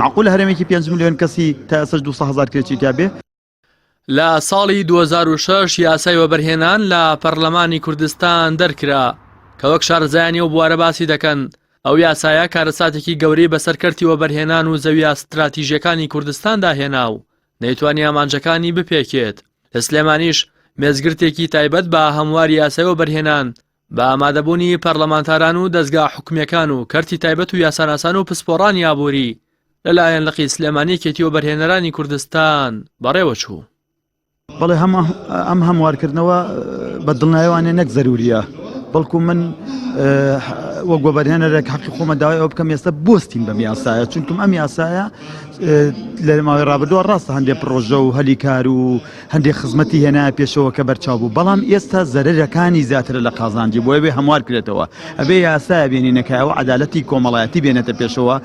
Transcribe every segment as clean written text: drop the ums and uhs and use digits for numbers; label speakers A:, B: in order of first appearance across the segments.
A: معقولە هەرێمێکی 5 ملیۆن کەسی تا ئێستاش 200 هەزار کرێچی تیا بێ؟
B: لە ساڵی 2006 یاسای وەبەرهێنان لە پەرلەمانی کوردستان دەرکرا کە وەک شارەزایانی ئەو بوارە باسی دەکەن ئەو یاسایە کارەساتێکی گەورەی بەسەر کەرتی وەبەرهێنان و زەویە ستراتیژیەکانی کوردستاندا هێنا و نەیتوانی ئامانجەکانی بپێکێت لە سلێمانیش مێزگرتێکی تایبەت بە هەمواری یاسای وەبەرهێنان بە ئامادەبوونی پەرلەمانتاران و دەزگا حکومیەکان و کەرتی تایبەت و یاساناسان و پسپۆڕانی ئابووری لەلایەن لقی سلێمانی یەکێتی وەبەرهێنەرانی کوردستان بەڕێوەچوو.
A: بەڵێ هەم ئەم هەموارکردنەوە بە دڵنیایەوانێ نەک زەروریە بەڵکو من وەک وەبەرهێنەرێک حەقی خۆمە داوای ئەوە بکەم ئێستا بوەستین بەم یاسایە چونکم ئەم یاسایە لە ماوەی ڕابردووە ڕاستە هەندێک پڕۆژە و هەلی کار و هەندێک خزمەتی هێنایە پێشەوە کە بەرچاو بوو بەڵام ئێستا زەرەرەکانی زیاترە لە قازانجی بۆیە بێ هەموار کرێتەوە ئەبێ یاسایە بێنینە کایەوە عەدالەتی کۆمەڵایەتی بێنێتە پێشەوە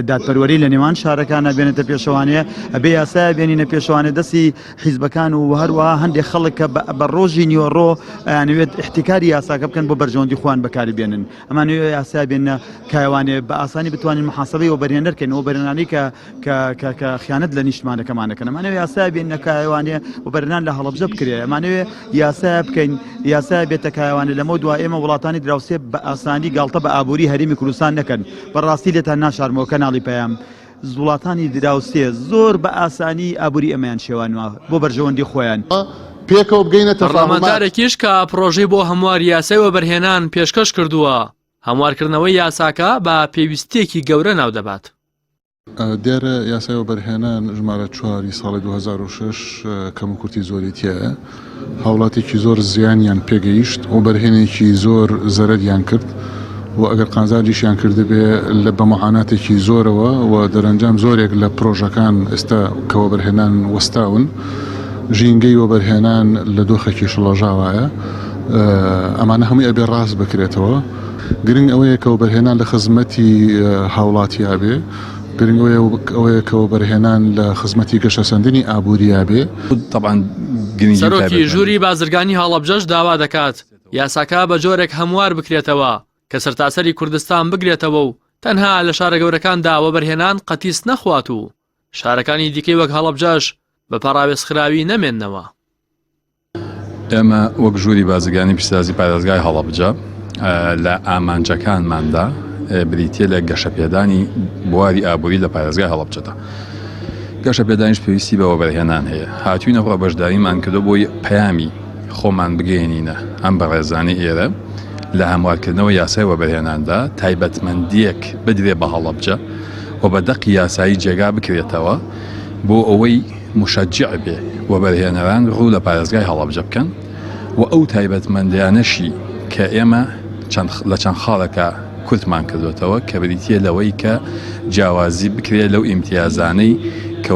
A: دادپەروەری لە نێوان شارەکانە بێنێتە پێشەوانێ ئەبێ یاسایە بێنینە پێشوانێ دەستی حیزبەکان و هەروەها هەندێک خەڵک کە بە ڕۆژی نیوەڕۆ ئەیانەوێت احتیکاری یاساکە بکەن بۆ بەرژەوەندی خۆیان بەکاری بێنن ئەمانەوێ یاسا بێنە کایوانێ بە ئاسانی بتوانین محاسبەی وەبەرهێنەر کەین وەبەرهێنانی کە کە کە کە خیانەت لە نیشتمانەکەمان دەکەن ئەمانەوێ یاسا بێنە کایوانێ وەبەرهێنان لە هەڵەبجە بکرێ ئەمانەوێ یاسا بکەین یاسا بێتە کایوانێ لەمە دوا ئێمە وڵاتانی دراوسێ بە ئاسانی گاڵتە بە ئابووری هەرێمی کوردستان نەکەن بەڕاستی لێتان ناشارمەوە کەناڵی پەیام وڵاتانی دراوسێ زۆر بە ئاسانی ئابووری ئێمەیان شێوانوە بۆ بەرژەوەندی خۆیان.
C: پێکەوە بگەینە تەفاهومات.
B: پەرلەمانتارێکیش کە پڕۆژەی بۆ هەمواری یاسای وەبەرهێنان پێشکەش کردووە، هەموارکردنەوەی یاساکە بە پێویستییەکی گەورە ناودەبات.
C: دیارە یاسای وەبەرهێنان ژمارە چوار ی ساڵی 2006 کەموکورتی زۆری تیایە، هاوڵاتیەکی زۆر زیانیان پێگەیشت، وەبەرهێنێکی زۆر زەرەریان کرد و ئەگەر قازانجیشیان کردبێ لە بە معاناتێکی زۆرەوە و دەرەنجام زۆرێک لە پرۆژەکان ئێستا کە وەبەرهێنان وەستاون، ژینگەی وەبەرهێنان لە دۆخێکی شڵەژاوایە، ئەمانە هەمووی ئەبێ ڕاست بکرێتەوە. گرنگ ئەوەیە کە وەبەرهێنان لە خزمەتی هاوڵاتیا بێ، گرنگ ئەوەیە کە وەبەرهێنان لە خزمەتی گەشەسەندنی ئابووریا بێ.
B: سەرۆکی ژووری بازرگانی هەڵەبجەش داوا دەکات، یاساکە بە جۆرێک هەموار بکرێتەوە کە سەرتاسەری کوردستان بگرێتەوە و تەنها لە شارە گەورەکاندا وەبەرهێنان قەتیس نەخوات و شارەکانی دیکەی وەک هەڵەبجەش بە پەڕاوێزخراوی نەمێننەوە.
D: ئێمە وەک ژووری بازرگانی پیشەسازی پارێزگای هەڵەبجە لە ئامانجەکانماندا بریتیە لە گەشەپێدانی بواری ئابووری لە پارێزگای هەڵەبجەدا. گەشەپێدانیش پێویستی بە وەبەرهێنان هەیە. هاتوینە ڕۆ بەشداریمان کردو بۆی پەیامی خۆمان بگەیەنینە ئەم بەڕێزانەی ئێرە لە هەموارکردنەوە یاسای وەبەرهێناندا تایبەتمەندیەک بدرێ بە هەڵەبجە و بە دەقی یاسایی جێگا بکرێتەوە بۆ ئەوەی موشەجیع بێ وەبەرهێنەران ڕوو لە پارێزگای هەڵەبجە بکەن و ئەو تایبەتمەندیانەشی کە ئێمە لە چەند خاڵێکا کورتمان کردوێتەوە کە بریتیە لەوەی کە جیاوازی بکرێت لەو ئیمتیازانەی کە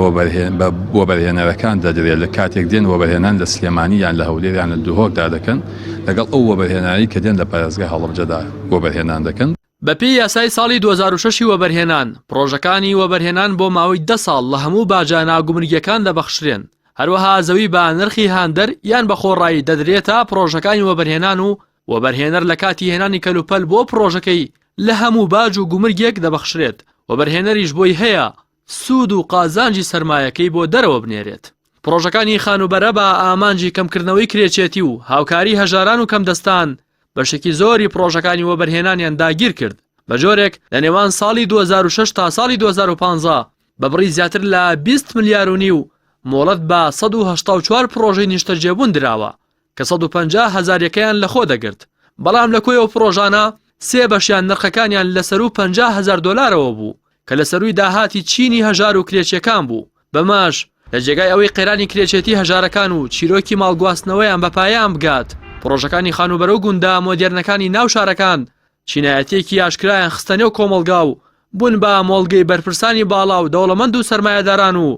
D: بە وەبەرهێنەرەکان دەدرێت لە کاتێک دێن وەبەرهێنان لە سلێمانی یان لە هەولێر یان لە دهۆکدا دەکەن لەگەڵ ئەو وەبەرهێنانی کە دێن لە پارێزگای هەڵەبجەدا وەبەرهێنان دەکەن.
B: بەپێی یاسای ساڵی 2006 ی وەبەرهێنان، پڕۆژەکانی وەبەرهێنان بۆ ماوەی دە ساڵ لە هەموو باجە ناگومرگییەکان دەبەخشرێن، هەروەها زەوی بە نرخی هاندەر یان بە خۆڕایی دەدرێتە پڕۆژەکانی وەبەرهێنان و وەبەرهێنەر لە کاتی هێنانی کەلوپەل بۆ پڕۆژەکەی لە هەموو باج و گومرگێک دەبەخشرێت، وەبەرهێنەریش بۆی هەیە سوود و قازانجی سەرمایەکەی بۆ دەرەوە بنێرێت. پڕۆژەکانی خانووبەرە بە ئامانجی کەمکردنەوەی کرێچێتی و هاوکاری هەژاران و کەمدەستان بەشێکی زۆری پڕۆژەکانی وەبەرهێنانیان داگیرکرد، بە جۆرێک لە نێوان ساڵی 2006 تا ساڵی 2015 بە بڕی زیاتر لە 20 ملیار و نیو مۆڵەت بە 184 پڕۆژەی نیشتەجێبوون دراوە کە 150 هەزار یەکەیان لەخۆ دەگرت، بەڵام لە کۆی ئەو پڕۆژانە سێ بەشیان نرخەکانیان لە سەروو 50 هەزار دۆلارەوە بوو کە لە سەرووی داهاتی چینی هەژار و کرێچیەکان بوو، بەمەش لە جێگای ئەوەی قەیرانی کرێچێتی هەژارەکان و چیرۆکی ماڵگواستنەوەیان بە پایان بگات، پڕۆژەکانی خانووبەرە و گوندە مۆدێرنەکانی ناو شارەکان چینایەتیەکی ئاشکرایان خستە نێو کۆمەڵگا و بوون بە مۆڵگەی بەرپرسانی باڵا و دەوڵەمەند و سەرمایەداران و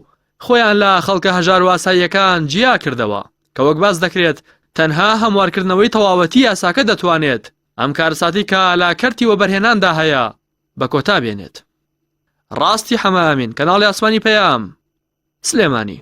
B: خۆیان لە خەڵکە هەژار و ئاساییەکان جیا کردەوە کە وەک باس دەکرێت تەنها هەموارکردنەوەی تەواوەتی یاساکە دەتوانێت ئەم کارەساتەی کە لە کەرتی وەبەرهێناندا هەیە بە کۆتا بێنێت. ڕاستی حەمە ئەمین، کەناڵی ئاسمانی پەیام، سلێمانی.